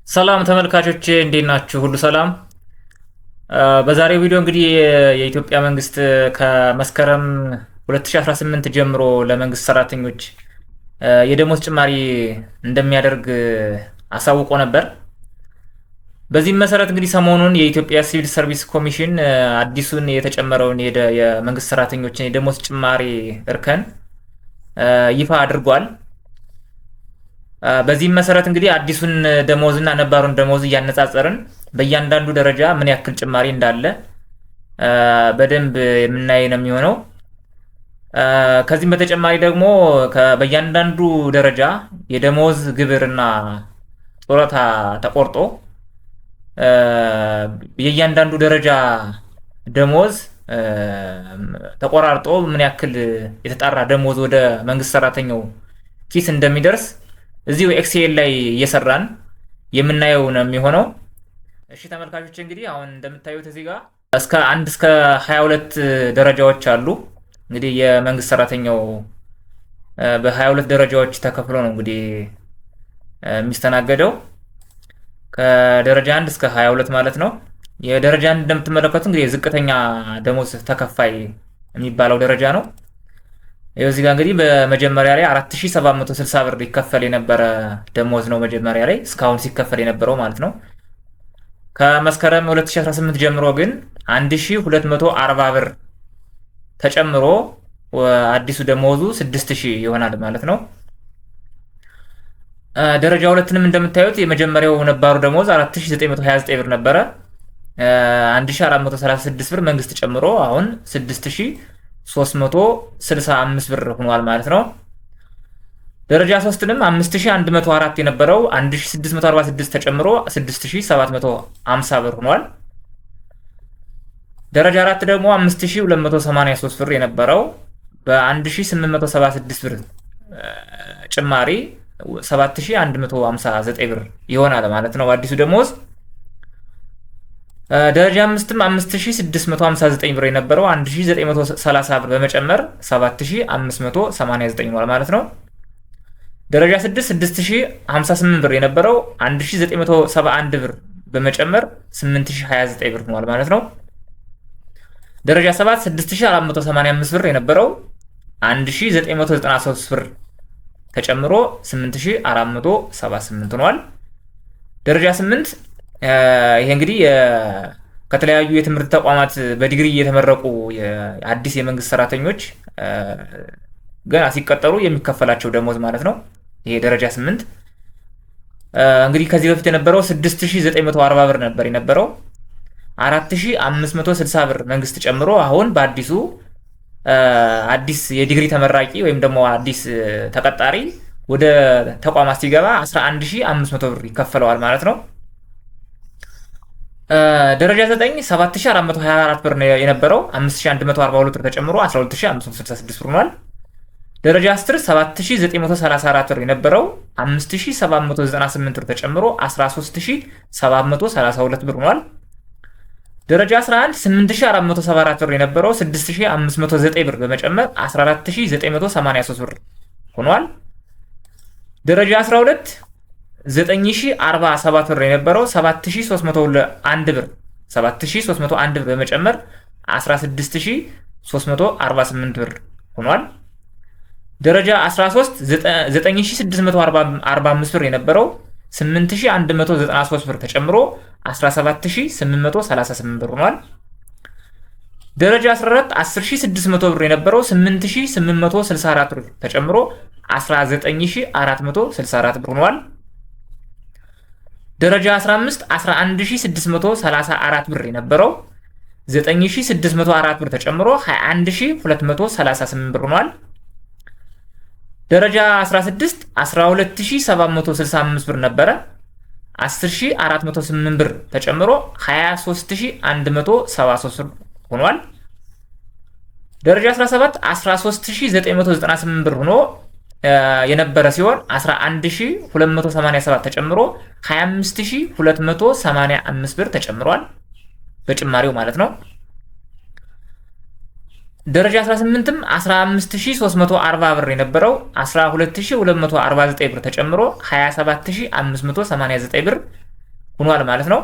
ሰላም ተመልካቾቼ፣ እንዴት ናችሁ? ሁሉ ሰላም። በዛሬው ቪዲዮ እንግዲህ የኢትዮጵያ መንግስት ከመስከረም 2018 ጀምሮ ለመንግስት ሰራተኞች የደሞዝ ጭማሪ እንደሚያደርግ አሳውቆ ነበር። በዚህም መሰረት እንግዲህ ሰሞኑን የኢትዮጵያ ሲቪል ሰርቪስ ኮሚሽን አዲሱን የተጨመረውን የመንግስት ሰራተኞችን የደሞዝ ጭማሪ እርከን ይፋ አድርጓል። በዚህም መሰረት እንግዲህ አዲሱን ደሞዝ እና ነባሩን ደሞዝ እያነጻጸርን በእያንዳንዱ ደረጃ ምን ያክል ጭማሪ እንዳለ በደንብ የምናይ ነው የሚሆነው። ከዚህም በተጨማሪ ደግሞ በእያንዳንዱ ደረጃ የደሞዝ ግብርና ጡረታ ተቆርጦ የእያንዳንዱ ደረጃ ደሞዝ ተቆራርጦ ምን ያክል የተጣራ ደሞዝ ወደ መንግስት ሰራተኛው ኪስ እንደሚደርስ እዚሁ Excel ላይ እየሰራን የምናየው ነው የሚሆነው። እሺ ተመልካቾች፣ እንግዲህ አሁን እንደምታዩት እዚህ ጋር እስከ 1 እስከ 22 ደረጃዎች አሉ። እንግዲህ የመንግስት ሰራተኛው በ22 ደረጃዎች ተከፍሎ ነው እንግዲህ የሚስተናገደው፣ ከደረጃ 1 እስከ 22 ማለት ነው። የደረጃ 1 እንደምትመለከቱ እንግዲህ ዝቅተኛ ደሞዝ ተከፋይ የሚባለው ደረጃ ነው። ይኸው እዚህ ጋር እንግዲህ በመጀመሪያ ላይ 4760 ብር ይከፈል የነበረ ደሞዝ ነው፣ መጀመሪያ ላይ እስካሁን ሲከፈል የነበረው ማለት ነው። ከመስከረም 2018 ጀምሮ ግን 1240 ብር ተጨምሮ አዲሱ ደሞዙ 6000 ይሆናል ማለት ነው። ደረጃ ሁለትንም እንደምታዩት የመጀመሪያው ነባሩ ደሞዝ 4929 ብር ነበረ። 1436 ብር መንግስት ጨምሮ አሁን 6365 ብር ሆኗል ማለት ነው። ደረጃ ሶስትንም 5104 የነበረው 1646 ተጨምሮ 6750 ብር ሆኗል። ደረጃ አራት ደግሞ 5283 ብር የነበረው በ1876 ብር ጭማሪ 7159 ብር ይሆናል ማለት ነው አዲሱ ደሞዝ። ደረጃ አምስትም 5659 ብር የነበረው 1930 ብር በመጨመር 7589 ሆኗል ማለት ነው። ደረጃ 6 6058 ብር የነበረው 1971 ብር በመጨመር 8029 ብር ሆኗል ማለት ነው። ደረጃ 7 6485 ብር የነበረው 1993 ብር ተጨምሮ 8478 ሆኗል። ደረጃ 8፣ ይሄ እንግዲህ ከተለያዩ የትምህርት ተቋማት በዲግሪ የተመረቁ አዲስ የመንግስት ሰራተኞች ገና ሲቀጠሩ የሚከፈላቸው ደሞዝ ማለት ነው። ይሄ ደረጃ 8 እንግዲህ ከዚህ በፊት የነበረው 6940 ብር ነበር የነበረው። 4560 ብር መንግስት ጨምሮ አሁን በአዲሱ አዲስ የዲግሪ ተመራቂ ወይም ደግሞ አዲስ ተቀጣሪ ወደ ተቋማት ሲገባ 11500 ብር ይከፈለዋል ማለት ነው። ደረጃ 9 7424 ብር የነበረው 5142 ብር ተጨምሮ 12566 ብር ሆኗል። ደረጃ 10 7934 ብር የነበረው 5798 ብር ተጨምሮ 13732 ብር ሆኗል። ደረጃ 11 8474 ብር የነበረው 6509 ብር በመጨመር 14983 ብር ሆኗል። ደረጃ 12 9047 ብር የነበረው 7301 ብር 7301 ብር በመጨመር 16348 ብር ሆኗል። ደረጃ 13 9645 ብር የነበረው 8193 ብር ተጨምሮ 17838 ብር ሆኗል። ደረጃ 14 10600 ብር የነበረው 8864 ብር ተጨምሮ 19464 ብር ሆኗል። ደረጃ 15 11634 ብር የነበረው 9604 ብር ተጨምሮ 21238 ብር ሆኗል። ደረጃ 16 12765 ብር ነበረ፣ 10408 ብር ተጨምሮ 23173 ብር ሆኗል። ደረጃ 17 13998 ብር ሆኖ የነበረ ሲሆን 11287 ተጨምሮ 25285 ብር ተጨምሯል፣ በጭማሪው ማለት ነው። ደረጃ 18ም 15340 ብር የነበረው 12249 ብር ተጨምሮ 27589 ብር ሆኗል ማለት ነው።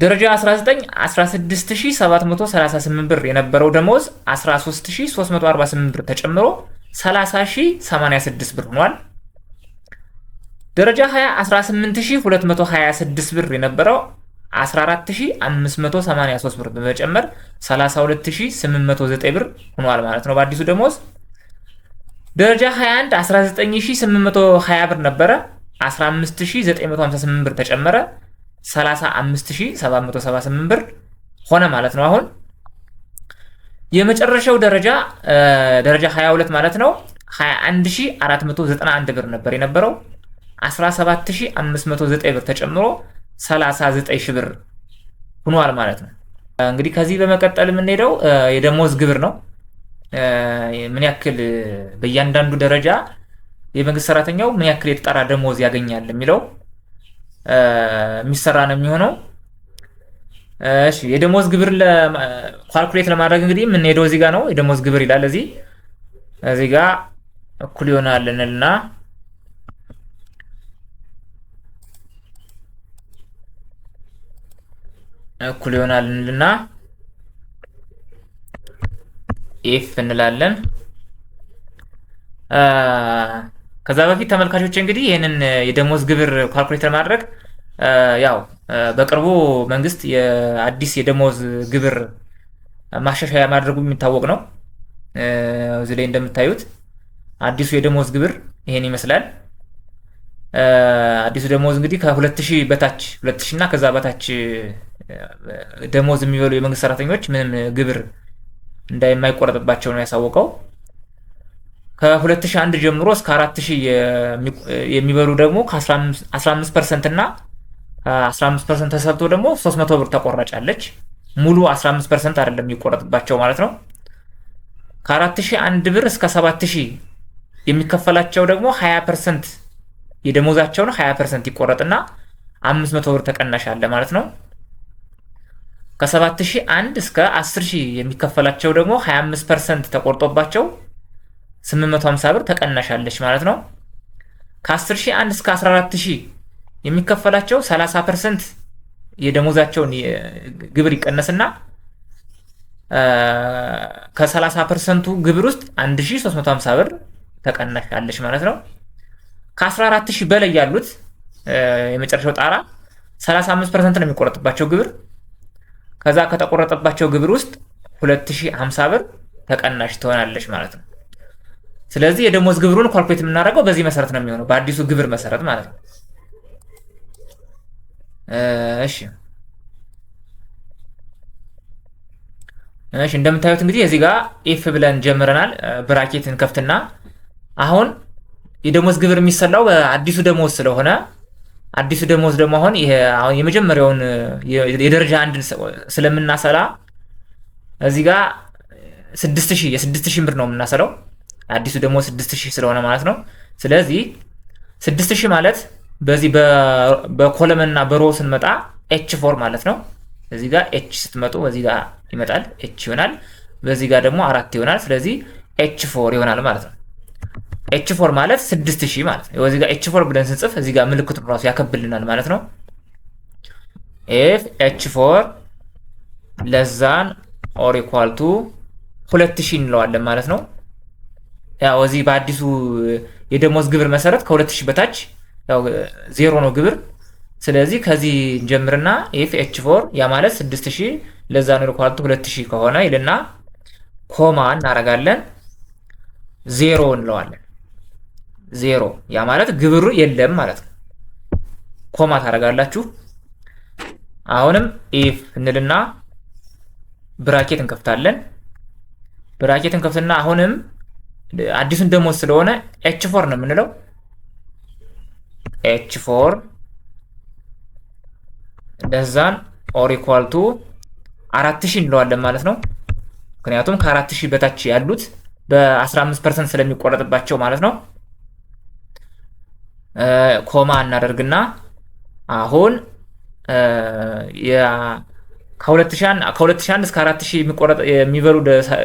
ደረጃ 19 16738 ብር የነበረው ደሞዝ 13348 ብር ተጨምሮ 30086 ብር ሆኗል። ደረጃ 20 18226 ብር የነበረው 14583 ብር በመጨመር 32809 ብር ሆኗል ማለት ነው በአዲሱ ደሞዝ። ደረጃ 21 19820 ብር ነበረ፣ 15958 ብር ተጨመረ፣ 35778 ብር ሆነ ማለት ነው። አሁን የመጨረሻው ደረጃ ደረጃ 22 ማለት ነው 21491 ብር ነበር የነበረው፣ 17509 ብር ተጨምሮ 39000 ብር ሆኗል ማለት ነው። እንግዲህ ከዚህ በመቀጠል የምንሄደው የደሞዝ ግብር ነው። ምን ያክል በእያንዳንዱ ደረጃ የመንግስት ሰራተኛው ምን ያክል የተጣራ ደሞዝ ያገኛል የሚለው የሚሰራ ነው የሚሆነው። እሺ የደሞዝ ግብር calculate ለማድረግ እንግዲህ የምንሄደው እዚህ ጋር ነው። የደሞዝ ግብር ይላል እዚህ ጋር እኩል ይሆናል እንልና እኩል ይሆናል እንልና if እንላለን። ከዛ በፊት ተመልካቾች እንግዲህ ይህንን የደሞዝ ግብር calculate ለማድረግ ያው በቅርቡ መንግስት የአዲስ የደሞዝ ግብር ማሻሻያ ማድረጉ የሚታወቅ ነው። እዚህ ላይ እንደምታዩት አዲሱ የደሞዝ ግብር ይሄን ይመስላል። አዲሱ ደሞዝ እንግዲህ ከ2000 በታች 2000 እና ከዛ በታች ደሞዝ የሚበሉ የመንግስት ሰራተኞች ምንም ግብር እንደማይቆረጥባቸው ነው ያሳወቀው። ከ2001 ጀምሮ እስከ 4000 የሚበሉ ደግሞ ከ15% እና 15% ተሰብቶ ደግሞ 300 ብር ተቆራጫለች። ሙሉ 15% አይደለም የሚቆረጥባቸው ማለት ነው። ከ4001 ብር እስከ 7000 የሚከፈላቸው ደግሞ 20% የደሞዛቸውን 20% ይቆረጥና 500 ብር ተቀናሽ አለ ማለት ነው። ከ7001 እስከ 10000 የሚከፈላቸው ደግሞ 25% ተቆርጦባቸው 850 ብር ተቀናሽ አለች ማለት ነው። ከ10001 እስከ 14000 የሚከፈላቸው 30% የደሞዛቸውን ግብር ይቀነስና ከ30%ቱ ግብር ውስጥ 1350 ብር ተቀናሽ አለች ማለት ነው። ከ14000 በላይ ያሉት የመጨረሻው ጣራ 35% ነው የሚቆረጥባቸው ግብር። ከዛ ከተቆረጠባቸው ግብር ውስጥ 2050 ብር ተቀናሽ ትሆናለች ማለት ነው። ስለዚህ የደሞዝ ግብሩን calculate የምናደርገው በዚህ መሰረት ነው የሚሆነው፣ በአዲሱ ግብር መሰረት ማለት ነው። እሺ እሺ እንደምታዩት እንግዲህ እዚህ ጋር if ብለን ጀምረናል። bracket እንከፍትና አሁን የደሞዝ ግብር የሚሰላው በአዲሱ ደሞዝ ስለሆነ አዲሱ ደሞዝ ደግሞ አሁን ይሄ አሁን የመጀመሪያውን የደረጃ አንድን ስለምናሰላ እዚህ ጋር 6000 የ6000 ብር ነው የምናሰላው። አዲሱ ደሞዝ 6000 ስለሆነ ማለት ነው። ስለዚህ 6000 ማለት በዚህ በ column እና በ row ስንመጣ H four ማለት ነው። እዚህ ጋር H ስትመጡ በዚህ ጋር ይመጣል H ይሆናል። በዚህ ጋር ደግሞ አራት ይሆናል። ስለዚህ H four ይሆናል ማለት ነው። H four ማለት 6000 ማለት ነው። እዚህ ጋር H four ብለን ስንጽፍ እዚህ ጋር ምልክቱን ራሱ ያከብልናል ማለት ነው። if H four less than or equal to 2000 እንለዋለን ማለት ነው። ያው እዚህ በአዲሱ የደሞዝ ግብር መሰረት ከ2000 በታች ያው ዜሮ ነው ግብር። ስለዚህ ከዚህ እንጀምርና if H four ያ ማለት 6000 less than or equal to 2000 ከሆነ ይልና comma እናረጋለን ዜሮ እንለዋለን። ዜሮ ያ ማለት ግብሩ የለም ማለት ነው። comma ታረጋላችሁ። አሁንም if እንልና bracket እንከፍታለን። bracket እንከፍትና አሁንም አዲሱን ደሞዝ ስለሆነ H four ነው የምንለው። H four less than or equal to 4000 እንለዋለን ማለት ነው። ምክንያቱም ከ4000 በታች ያሉት በ15% ስለሚቆረጥባቸው ማለት ነው። comma እናደርግና አሁን ከ2001 እስከ 4000 የሚቆረጥ የሚበሉ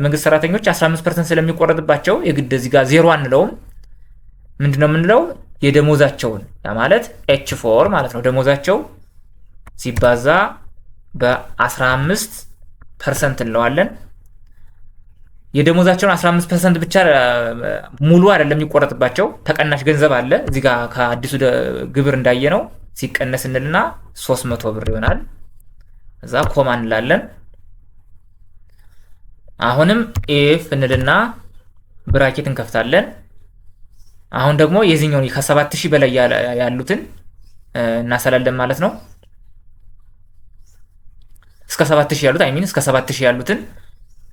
መንግስት ሰራተኞች 15% ስለሚቆረጥባቸው የግድ እዚህ ጋር ዜሮ አንለውም። ምንድነው የምንለው? የደሞዛቸውን፣ ያ ማለት H4 ማለት ነው። ደሞዛቸው ሲባዛ በ15% እንለዋለን። የደሞዛቸውን 15% ብቻ ሙሉ አይደለም የሚቆረጥባቸው፣ ተቀናሽ ገንዘብ አለ። እዚህ ጋር ከአዲሱ ግብር እንዳየነው ሲቀነስ እንልና 300 ብር ይሆናል። እዛ comma እንላለን። አሁንም if እንልና bracket እንከፍታለን። አሁን ደግሞ የዚህኛውን ከ7000 በላይ ያሉትን እናሰላለን ማለት ነው። እስከ 7000 ያሉት፣ I mean እስከ 7000 ያሉትን።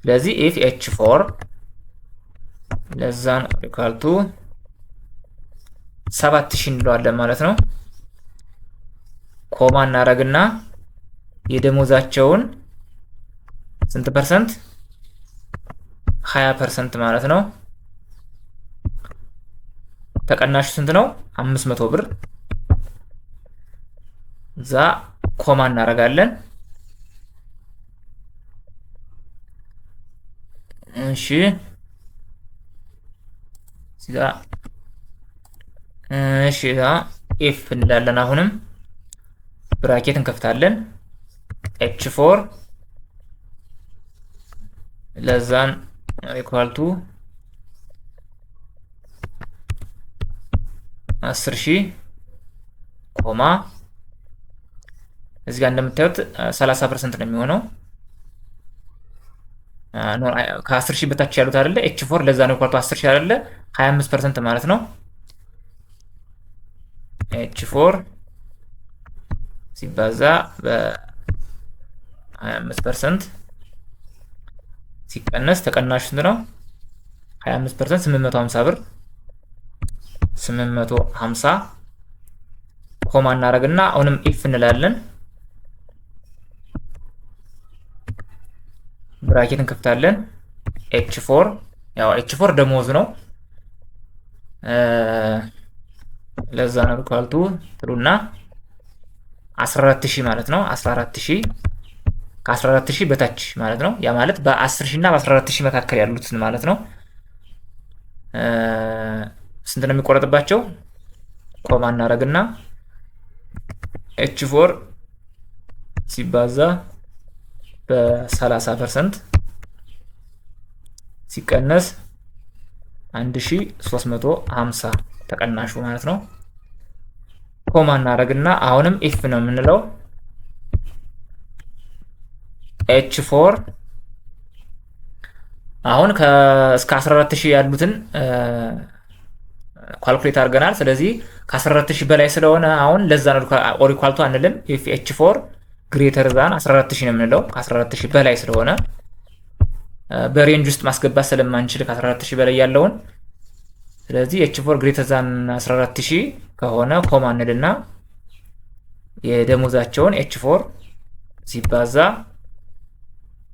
ስለዚህ if H4 less than equal to 7000 እንለዋለን ማለት ነው። Comma እናረግና የደሞዛቸውን ስንት percent? 20% ማለት ነው። ተቀናሹ ስንት ነው? 500 ብር። እዛ comma እናረጋለን። እሺ እዚህ እሺ if እንላለን። አሁንም bracket እንከፍታለን። H4 less than equal to 10,000 comma እዚህ ጋር እንደምታዩት 30% ነው የሚሆነው። ከ10,000 በታች ያሉት አይደለ? H4 less than equal to 10,000 አይደለ? 25% ማለት ነው። H4 ሲባዛ በ25% ሲቀነስ፣ ተቀናሹ ስንት ነው? 25% 850 ብር፣ 850 comma እናደርግና አሁንም if እንላለን። Bracket እንከፍታለን። H4፣ ያው H4 ደሞዝ ነው። Less than equal to ትሉና 14,000 ማለት ነው። 14,000፣ ከ14,000 በታች ማለት ነው። ያ ማለት በ10,000 እና በ14,000 መካከል ያሉት ማለት ነው። ስንት ነው የሚቆረጥባቸው? Comma እናደርግና H4 ሲባዛ በ30% ሲቀነስ 1350 ተቀናሹ ማለት ነው። Comma እናደርግና አሁንም if ነው የምንለው። H4፣ አሁን እስከ 14,000 ያሉትን calculate አድርገናል። ስለዚህ ከ14,000 በላይ ስለሆነ አሁን less than or equal to አንልም። If H4 greater than 14,000 ነው የምንለው፣ ከ14,000 በላይ ስለሆነ በ range ውስጥ ማስገባት ስለማንችል ከ14,000 በላይ ያለውን። ስለዚህ H4 greater than 14,000 ከሆነ comma እንልና የደሞዛቸውን H4 ሲባዛ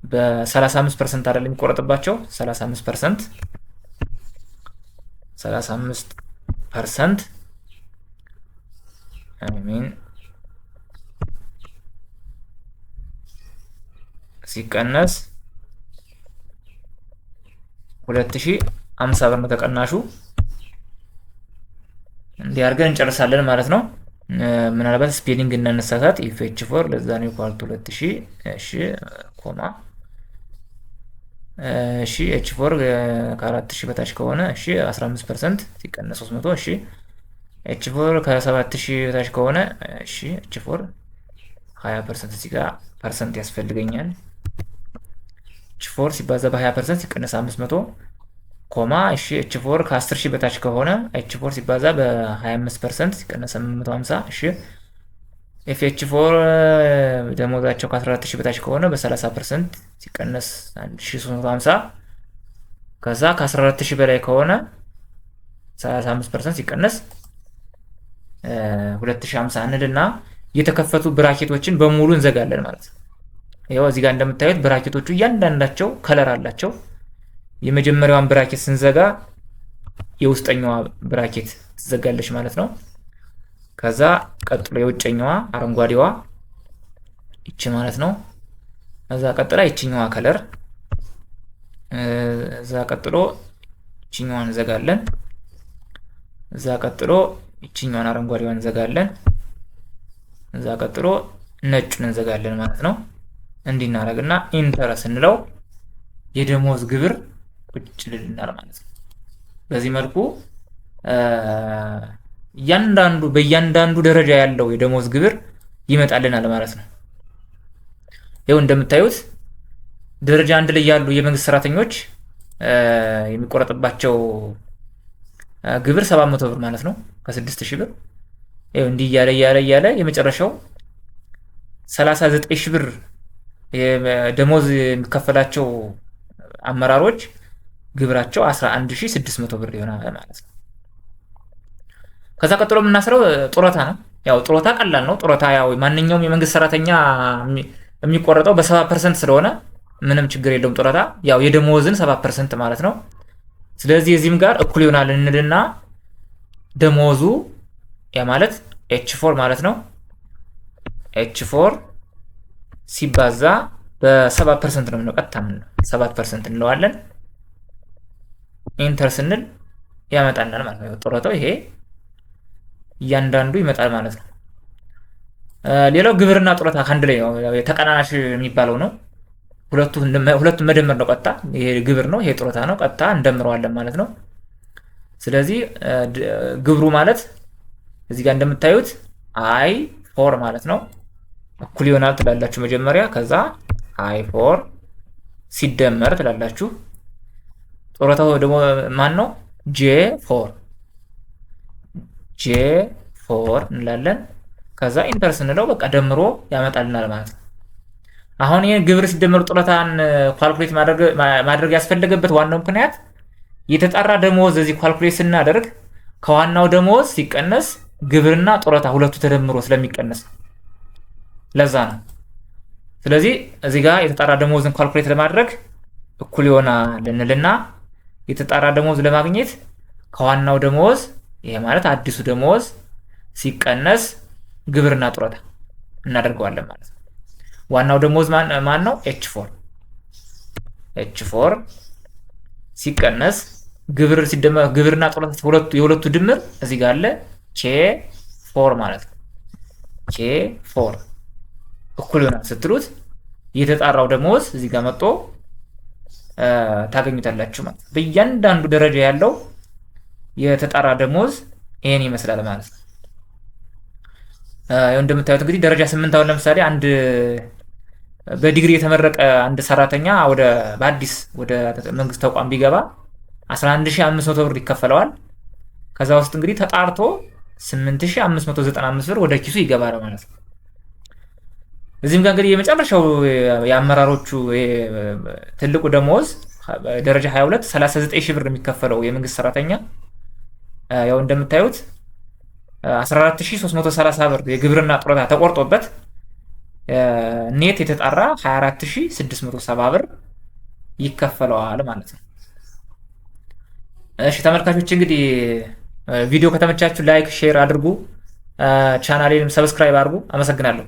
በ35% አይደል የሚቆረጥባቸው? 35%፣ 35% I mean ሲቀነስ 2050 ብር ነው ተቀናሹ። እንዲህ አድርገን እንጨርሳለን ማለት ነው። ምናልባት spelling እንዳነሳሳት if H4 less than equal to 2000፣ እሺ comma፣ እሺ H4 ከ4000 በታች ከሆነ፣ እሺ 15% ሲቀነስ 300፣ እሺ H4 ከ7000 በታች ከሆነ፣ እሺ H4 20%፣ እዚህ ጋር percent ያስፈልገኛል። H4 ሲባዛ በ20% ሲቀነስ 500 comma፣ እሺ H4 ከ10,000 በታች ከሆነ H4 ሲባዛ በ25% ሲቀነስ 850፣ እሺ if H4 ደሞዛቸው ከ14,000 በታች ከሆነ በ30% ሲቀነስ 1350፣ ከዛ ከ14,000 በላይ ከሆነ 35% ሲቀነስ 2050 እንልና የተከፈቱ bracket ኦችን በሙሉ እንዘጋለን ማለት ነው። ይኸው እዚህ ጋር እንደምታዩት bracket ኦቹ እያንዳንዳቸው color አላቸው። የመጀመሪያዋን bracket ስንዘጋ የውስጠኛዋ bracket ትዘጋለች ማለት ነው። ከዛ ቀጥሎ የውጨኛዋ አረንጓዴዋ ይቺ ማለት ነው። ከዛ ቀጥላ ይችኛዋ color፣ እዛ ቀጥሎ ይችኛዋን እንዘጋለን። እዛ ቀጥሎ ይችኛዋን አረንጓዴዋን እንዘጋለን። እዛ ቀጥሎ ነጩን እንዘጋለን ማለት ነው። እንዲህ እናደርግና enter ስንለው የደሞዝ ግብር ቁጭ ይልልናል ማለት ነው። በዚህ መልኩ እያንዳንዱ በእያንዳንዱ ደረጃ ያለው የደሞዝ ግብር ይመጣልናል ማለት ነው። ይኸው እንደምታዩት ደረጃ 1 ላይ ያሉ የመንግስት ሰራተኞች የሚቆረጥባቸው ግብር 700 ብር ማለት ነው፣ ከ6000 ብር። ይኸው እንዲህ እያለ እያለ እያለ የመጨረሻው 39000 ብር ደሞዝ የሚከፈላቸው አመራሮች ግብራቸው 11600 ብር ይሆናል ማለት ነው። ከዛ ቀጥሎ የምናስረው ጡረታ ነው። ያው ጡረታ ቀላል ነው። ጡረታ ያው ማንኛውም የመንግስት ሰራተኛ የሚቆረጠው በ7% ስለሆነ ምንም ችግር የለውም። ጡረታ ያው የደሞዝን 7% ማለት ነው። ስለዚህ እዚህም ጋር እኩል ይሆናል እንልና ደሞዙ ያ ማለት H4 ማለት ነው። H4 ሲባዛ በ7% ነው የምንለው፣ ቀጥታ የምንለው 7% እንለዋለን። Enter ስንል ያመጣልናል ማለት ነው። ጡረታው ይሄ እያንዳንዱ ይመጣል ማለት ነው። ሌላው ግብርና ጡረታ ከአንድ ላይ ነው፣ ተቀናናሽ የሚባለው ነው። ሁለቱን መደመር ነው ቀጥታ። ይሄ ግብር ነው፣ ይሄ ጡረታ ነው። ቀጥታ እንደምረዋለን ማለት ነው። ስለዚህ ግብሩ ማለት እዚህ ጋር እንደምታዩት I4 ማለት ነው። እኩል ይሆናል ትላላችሁ መጀመሪያ፣ ከዛ I4 ሲደመር ትላላችሁ። ጡረታው ደግሞ ማን ነው? J4፣ J4 እንላለን። ከዛ enter ስንለው በቃ ደምሮ ያመጣልናል ማለት ነው። አሁን ይሄን ግብር ሲደመር ጡረታን calculate ማድረግ ያስፈለገበት ዋናው ምክንያት የተጣራ ደሞዝ እዚህ calculate ስናደርግ ከዋናው ደሞዝ ሲቀነስ ግብርና ጡረታ ሁለቱ ተደምሮ ስለሚቀነስ ለዛ ነው። ስለዚህ እዚህ ጋር የተጣራ ደሞዝን calculate ለማድረግ እኩል ይሆናል እንልና የተጣራ ደሞዝ ለማግኘት ከዋናው ደሞዝ፣ ይሄ ማለት አዲሱ ደሞዝ፣ ሲቀነስ ግብርና ጡረታ እናደርገዋለን ማለት ነው። ዋናው ደሞዝ ማን ነው? H4። H4 ሲቀነስ ግብር ሲደመር ግብርና ጡረታ ሁለቱ የሁለቱ ድምር እዚህ ጋር አለ፣ K4 ማለት ነው። K4 እኩል ይሆናል ስትሉት የተጣራው ደሞዝ እዚህ ጋር መጥቶ ታገኙታላችሁ ማለት ነው። በእያንዳንዱ ደረጃ ያለው የተጣራ ደሞዝ ይሄን ይመስላል ማለት ነው። እንደምታዩት እንግዲህ ደረጃ 8 አሁን ለምሳሌ አንድ በዲግሪ የተመረቀ አንድ ሰራተኛ ወደ በአዲስ ወደ መንግስት ተቋም ቢገባ 11500 ብር ይከፈለዋል። ከዛ ውስጥ እንግዲህ ተጣርቶ 8595 ብር ወደ ኪሱ ይገባል ማለት ነው። እዚህም ጋር እንግዲህ የመጨረሻው የአመራሮቹ ትልቁ ደሞዝ ደረጃ 22 39000 ብር የሚከፈለው የመንግስት ሰራተኛ ያው እንደምታዩት 14330 ብር የግብርና ጡረታ ተቆርጦበት net የተጣራ 24670 ብር ይከፈለዋል ማለት ነው። እሺ ተመልካቾች፣ እንግዲህ ቪዲዮ ከተመቻችሁ like፣ share አድርጉ። ቻናሌንም subscribe አድርጉ። አመሰግናለሁ።